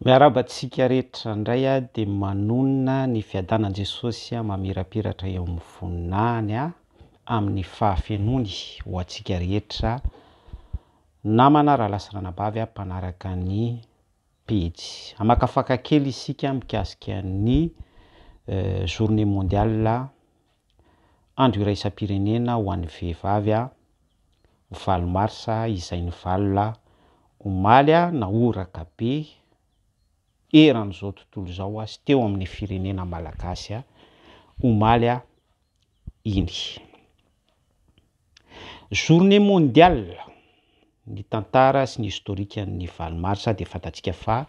Miarahaba antsika rehetra indray aho dia manonona ny fiadanan'i Jesosy mamirapiratra eo amin'ny voninahiny amin'ny fahafenoany ho antsika rehetra namana rahalahy sy ranabavy mpanaraka ny pejy. Hamakafaka kely isika mikasika ny journée mondiale andro iraisam-pirenena ho an'ny vehivavy 8 marsa izay nivalona omaly nahoraka be eran'izao tontolo izao sy teo amin'ny firenena malagasy omaly iny. Journée mondiale, ny tantara sy ny historique-n'ny 8 marsa dia fantatsika fa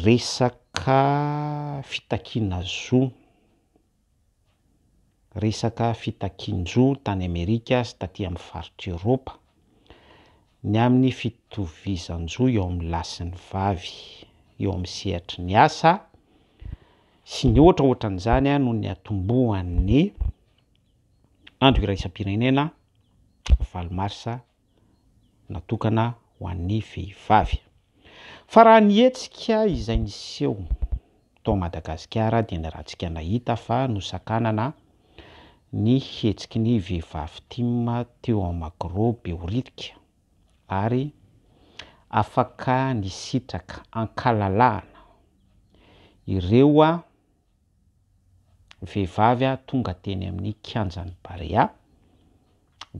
resaka fitakiana zo, resaka fitakian-jo tany Amerika sy taty amin'ny faritr'i Eoropa, ny amin'ny fitovizan-jo eo amin'ny lahy sy ny vavy eo amin'ny sehatry ny asa sy ny ohatra ohatran'izany no niatombohan'ny andro iraisam-pirenena 8 marsa natokana ho an'ny vehivavy. Fa raha ny hetsika izay niseho tao Madagasikara dia niarahantsika nahita fa nosakanana ny hetsiky ny vehivavy tim teo amin'ny Magro Behoririka ary afaka nisitraka ankalalahana ireo vehivavy tonga teny amin'ny kianjan'ny Barea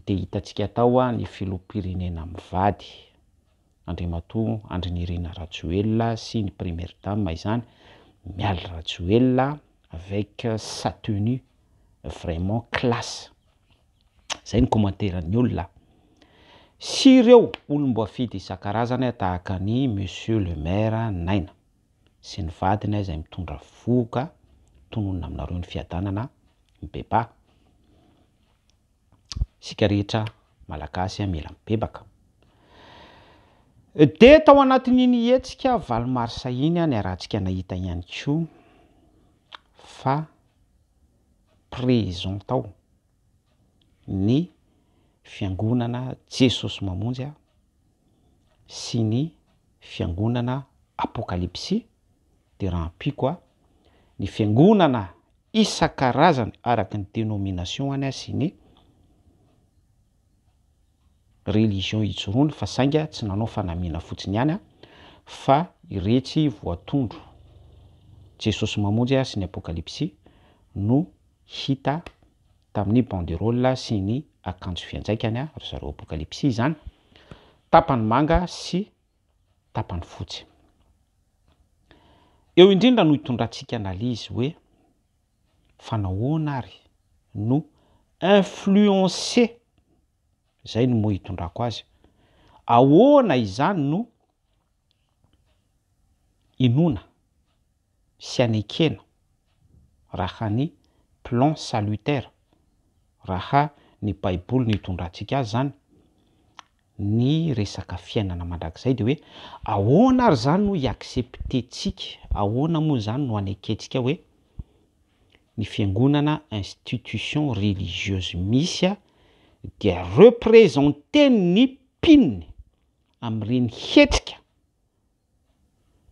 dia hitantsika tao ny filoham-pirenena mivady Andriamatoa Andry Nirina Rajoelina sy ny première dame izany Mialy Rajoelina avec sa tenue vraiment classe. Zay ny commentaire-n'ny olona. Sy ireo olom-boafidy isan-karazany tahaka ny Monsieur le maire Naina sy ny vadiny izay mitondra vohoka tononina aminareo ny fiadanana mibebaha. Isika rehetra Malagasy mila mibebaka. Dia tao anatin'iny hetsika 8 marsa iny niarahantsika nahita ihany koa fa présent tao ny fiangonana Jesosy Mamonjy sy ny fiangonana Apokalypsy dia rahampiko ny fiangonana isan-karazany araka ny dénomination any sy ny religion ijoroany fa sainga tsy nanao fanamiana fotsiny ihany fa iretsy voatondro Jesosy Mamonjy sy ny Apokalypsy no hita tamin'ny banderole sy ny akanjo fianjaikany ry zareo Apokalypsy izany, tapany manga sy tapany fotsy. Eo indrindra no hitondrantsika analyse hoe fa nahoana ary no influencer, zay no mot hitondrako azy, ahoana izany no inoana sy anekena raha ny plan salutaire, raha ny baiboly no hitondrantsika azy zany, ny resaka fiainana mandrakizay dia hoe ahoana ary zany no hi-accepter-tsika, ahoana moa zany no anekentsika hoe ny fiangonana institution religieuse misy dia représenter-n'ny mpinony amin'ireny hetsika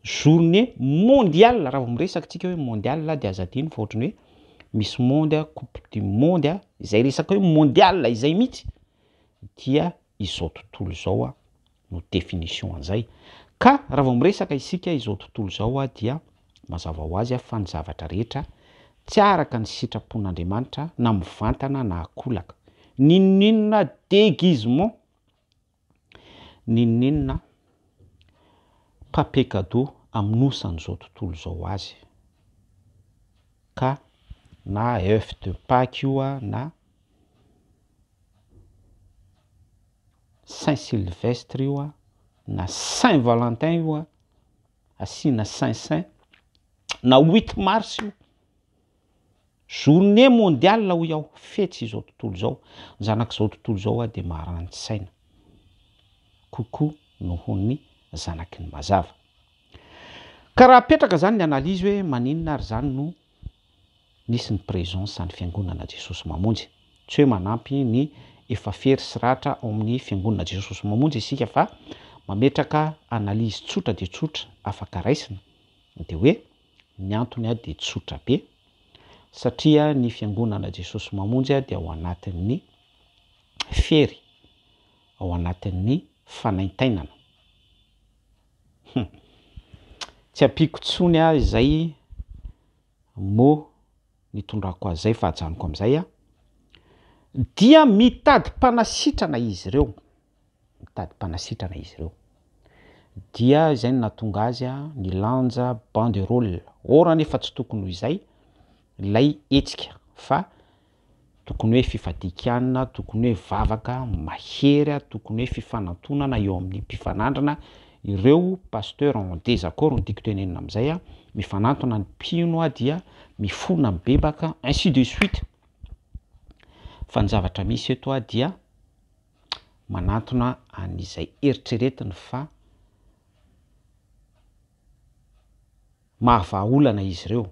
journée mondiale, raha vao miresaka tsika hoe mondiale dia aza adino fa ohatran'ny hoe misy monde, coupe du monde, izay resaka hoe mondiale izay mihitsy dia izao tontolo izao no définition an'izay. Ka raha vao miresaka isika izao tontolo izao dia mazava ho azy fa ny zavatra rehetra tsy araka ny sitrapon'Andriamanitra na mivantana na akolaka, n'inon'inona déguisement, n'inon'inona papier cadeau amonosan'izao tontolo izao azy, ka na œuf de Pâques io na Saint Sylvestre io na Saint Valentin io asiana Saint Saint na 8 mars io, journée mondiale hoy aho, fetsy izao tontolo izao, ny zanak'izao tontolo izao dia marani-tsaina kokoa noho ny zanaky ny mazava. Ka raha apetraka zany ny analyse hoe maninona ary zany no nisy ny présence any fiangonana Jesosy Mamonjy, tsy hoe manampy ny efa fery sy ratra ao amin'ny fiangonana Jesosy Mamonjy isika fa Mametraka analyse tsotra dia tsotra afaka raisina dia hoe ny antony dia tsotra be satria ny fiangonana Jesosy Mamonjy dia ao anatin'ny fery, ao anatin'ny fanaintainana. Hum. Tsy ampiako intsony aho izay mot nitondrako azy izay fa ajanoko amin'izay aho. Dia mitady mpanasitrana izy ireo. Mitady mpanasitrana izy ireo. Dia izay no nahatonga azy nilanja banderole. Or anefa tsy tokony ho izay ilay hetsika fa Tokony hoe fifadian-kanina, tokony hoe vavaka mahery, tokony hoe fifanantonana eo amin'ny mpifanandrina, ireo pasteur en désaccord no tiako tenenina amin'izay, mifanantona ny mpino dia mifona mibebaka ainsi de suite. Fa ny zavatra misy eto dia manantona an'izay eritreretiny fa mahavaha olana izy ireo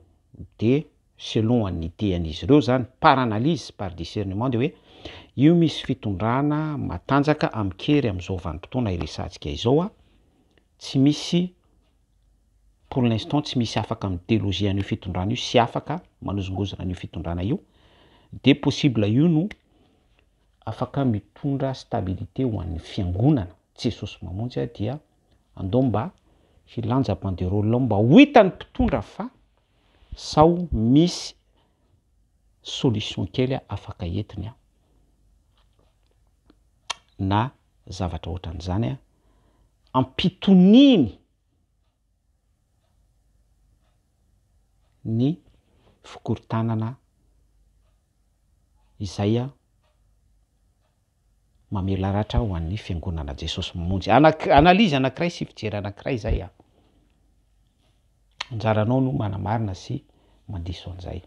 de selon ny idée-n'izy ireo zany par analyse, par discernement de hoe io misy fitondrana matanjaka amin-kery amin'izao vanim-potoana iresahantsika izao a, tsy misy pour l'instant tsy misy afaka mi-deloger an'io fitondrana io sy afaka manozongozona an'io fitondrana io de possible io no afaka mitondra stabilité ho an'ny fiangonana Jesosy Mamonjy a dia andao mba hilanja banderole ao mba ho hitan'ny mpitondra fa sao misy solution kely afaka entiny a na zavatra ohatran'izany a ampitoniany ny fikorontanana izay a mamela ratra ho an'ny fiangonana Jesosy Mamonjy. Anak- analyse anankiray sy fijery anankiray izay a. Anjaranao no manamarina sy mandiso an'izay.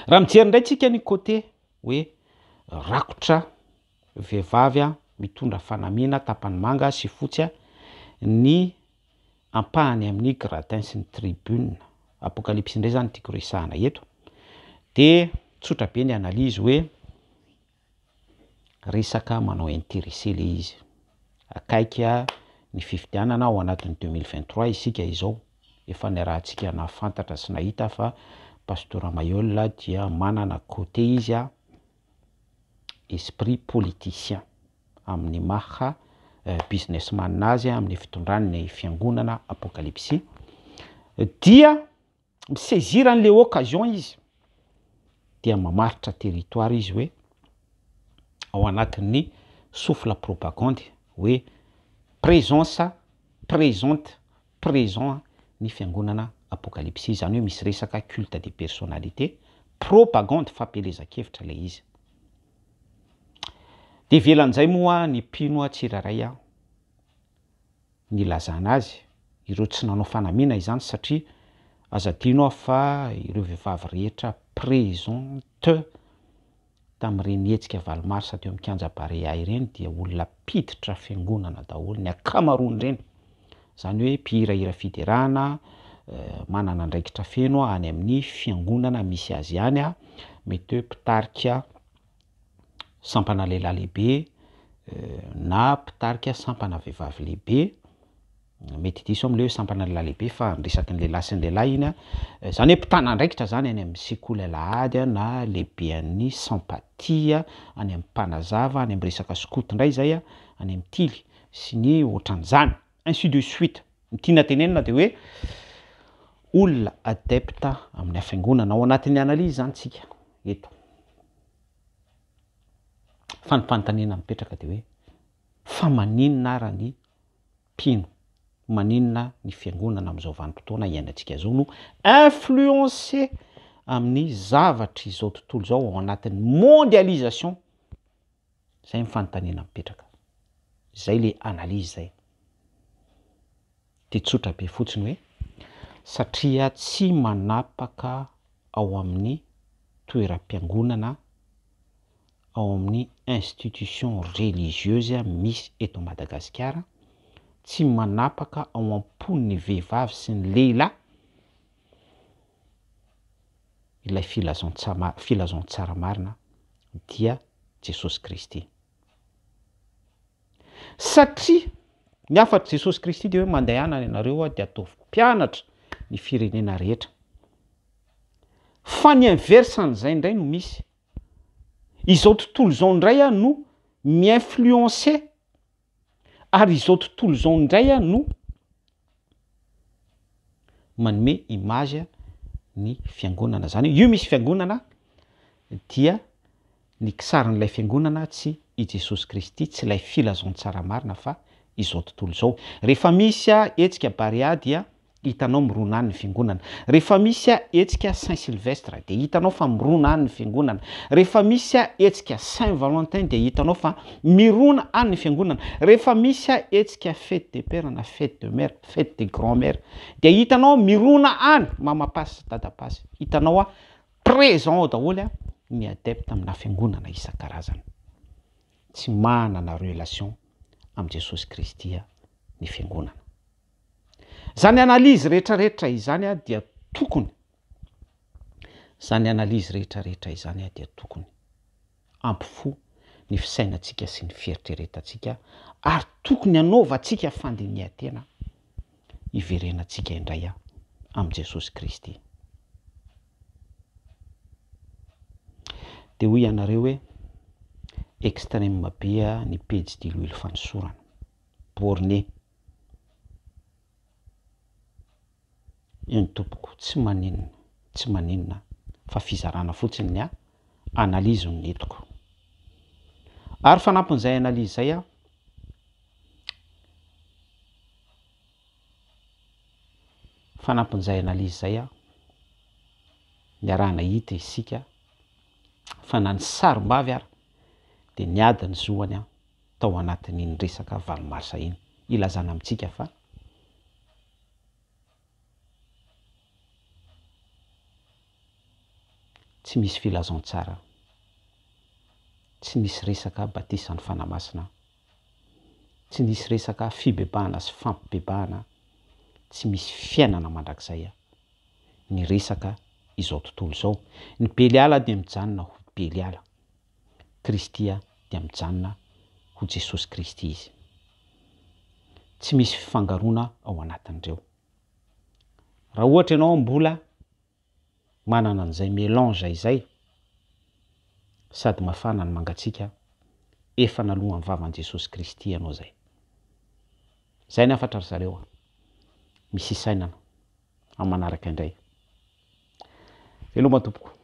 Raha mijery indray tsika ny côté hoe rakotra vehivavy a mitondra fanamiana tapany manga sy fotsy a ny ampahany amin'ny gradin sy ny tribune. Apokalypsy indray zany tiako resahana eto. De tsotra be ny analyse hoe resaka manao intéressé le izy. Akaiky ny fifidianana ao anatin'ny 2023 isika izao. Efa niarahantsika nahafantatra sy nahita fa Pasteur Mailhol dia manana côté izy a esprit politicien amin'ny maha businessman azy amin'ny fitondrany ny fiangonana Apokalypsy dia mi-saisir an'le occasion izy dia mamaritra territoire izy hoe ao anatin'ny souffle propagande hoe présence présente présent ny fiangonana Apokalypsy zany hoe misy resaka culte de personnalité propagande fampielezan-kevitra le izy. De ivelan'izay moa ny mpino tsirairay a nilazana azy ireo tsy nanao fanamiana izany satria aza adino aho fa ireo vehivavy rehetra présente tamin'ireny hetsika valo marsa teo amin'ny kianja Barea ireny dia olona mpiditra fiangonana daholo ny ankamaroan'ireny, zany hoe mpihirahira fiderana, manana andraikitra feno any amin'ny fiangonana misy azy ihany a, mety hoe mpitarika sampana lehilahy lehibe na mpitarika sampana vehivavy lehibe, mety diso am'le hoe sampana lehilahy lehibe fa ny resaky ny lehilahy sy ny lehilahy iny a, zany hoe mpitana andraikitra zany any amin'ny sekoly alahady a na lehibean'ny sampatia any amin'ny mpanazava any amin'ny resaka skoto indray zay a, any amin'ny tily sy ny ohatran'izany ainsi de suite. Ny tiana tenenina de hoe olona adepte amin'ny fiangonana ao anatin'ny analyse zany tsika eto. Fa ny fanontaniana mipetraka de hoe fa maninona ara ny mpino, maninona ny fiangonana amin'izao vanim-potoana iainantsika zao no influencé amin'ny zavatra izao tontolo izao ao anatin'ny mondialisation. Zay ny fanontaniana mipetraka, zay le analyse zay. De tsotra be fotsiny hoe satria tsy manapaka ao amin'ny toeram-piangonana ao amin'ny institution religieuse misy eto Madagasikara, tsy manapaka ao am-pon'ny vehivavy sy ny lehilahy ilay filazantsama- filazantsara marina dia Jesosy Kristy. Satria. Ny hafatr'i Jesosy Kristy dia hoe mandehana ianareo dia ataovy mpianatra ny firenena rehetra. Fa ny inverse an'izay indray no misy. Izao tontolo izao indray no mi-influencer ary izao tontolo izao indray no manome image ny fiangonana. Izany hoe io misy fiangonana dia ny kisarin'ilay fiangonana tsy i Jesosy Kristy, tsy ilay filazantsara marina fa izao tontolo izao. Rehefa misy hetsika Barea dia hitanao mirona any ny fiangonana. Rehefa misy hetsika Saint Sylvestre dia hitanao fa mirona any ny fiangonana. Rehefa misy hetsika Saint Valentin dia hitanao fa mirona any ny fiangonana. Rehefa misy hetsika fête de père na fête de mère, fête de grand mère dia hitanao mirona any mama pasy sy dada pasy. Hitanao présent ao daholo ny adepte amina fiangonana isan-karazany. Tsy manana relation amin'i Jesosy Kristy ny fiangonana. Izany analyse rehetrarehetra izany dia tokony, izany analyse rehetrarehetra izany dia tokony hampifoha ny fisainantsika sy ny fieritreretantsika ary tokony hanaovantsika fandinihan-tena hiverenantsika indray amin'i Jesosy Kristy. Dia hoy ianareo hoe extrême be ny pejy diloilo fanosorana, borné. Eny tompoko, tsy maninona, tsy maninona fa fizarana fotsiny ny ahy, analyse no nentiko. Ary fanampin'izay analyse izay aho, fanampin'izay analyse izay aho, niaraha-nahita isika fa na ny sarim-bavy ara dia niady ny zoany aho tao anatin'iny resaka valo marsa iny, ilazana amintsika fa tsy misy filazantsara, tsy nisy resaka batisan'ny Fanahy Masina, tsy nisy resaka fibebahana sy fampibebahana, tsy misy fiainana mandrakizay ny resaka izao tontolo izao. Ny Beliala dia mijanona ho Beliala. Kristy dia mijanona ho Jesosy Kristy Izy. Tsy misy fifangaroana ao anatin'ireo. Raha ohatra ianao mbola manana an'izay mélange izay, sady mafana no mangatsiaka, efa naloan'ny vavan'i Jesosy Kristy ianao izay. Izay ny hafatra ry zareo a. Misy hisainana amin'ny manaraka indray. Veloma tompoko.